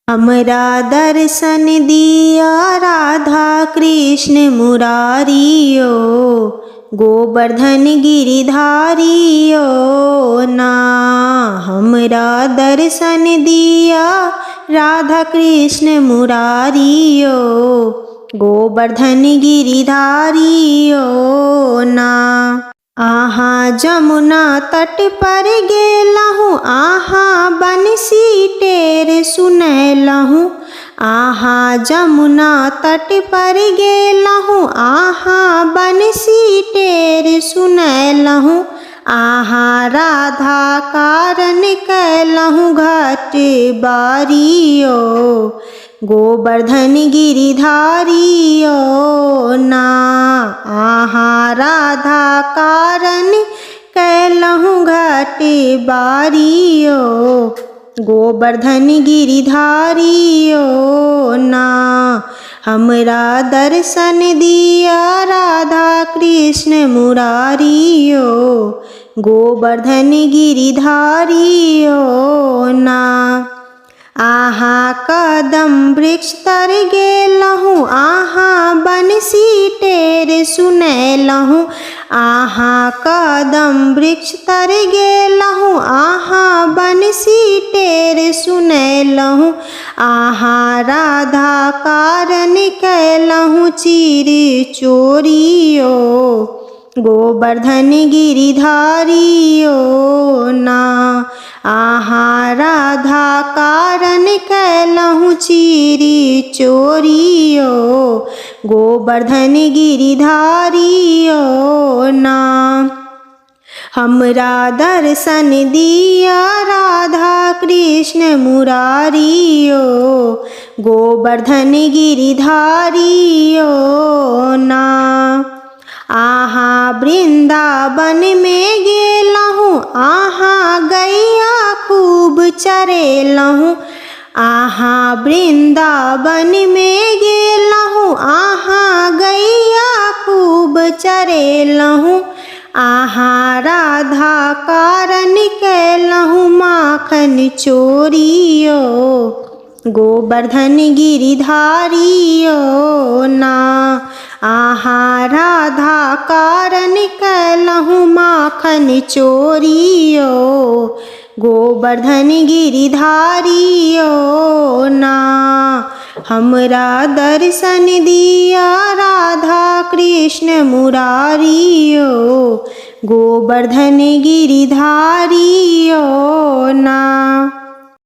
हमरा दर्शन दिया राधा कृष्ण मुरारियो, गोवर्धन गिरिधारियो ना। हमरा दर्शन दिया राधा कृष्ण मुरारियो, गोवर्धन गिरिधारियो ना। अहाँ जमुना तट पर गेलहुँ, अहाँ बंसी टेर सुनेलहुँ। अहाँ जमुना तट पर गेलहुँ, अहाँ बंसी टेर सुनेलहुँ। अहाँ राधा कारण कयलहुँ घट बारियो, गोवर्धन गिरिधारियो ना। अहाँ राधा कारण कयलहुँ घट बारियो, गोवर्धन गिरिधारियो ना। हमरा दर्शन दिया राधा कृष्ण मुरारियो, गोवर्धन गिरिधारियो ना। अहाँ कदम वृक्ष तर गेलहुँ, अहाँ बंसी टेर सुनेलहुँ। अहाँ कदम वृक्ष तर गेलहुँ, अहाँ बंसी टेर सुनेलहुँ। अहाँ राधा कारण कयलहुँ चीर चोरियो, गोवर्धन गिरिधारियो ना। अहाँ राधा कारण कयलहुँ चीर चोरियो, गोवर्धन गिरिधारियो ना। हमरा दर्शन दिया राधा कृष्ण मुरारियो, गोवर्धन गिरिधारियो ना। अहाँ वृन्दावन में गेलहुँ, अहाँ गैया खूब चरेलहुँ। अहाँ वृन्दावन में गेलहुँ, अहाँ गैया खूब चरेलहुँ। अहाँ राधा कारण कयलहुँ माखन चोरियो, गोवर्धन गिरिधारियो ना। अहाँ राधा कारण कयलहुँ माखन चोरियो, गोवर्धन गिरिधारियो ना। हमरा दर्शन दिया राधा कृष्ण मुरारियो, गोवर्धन गिरिधारियो ना।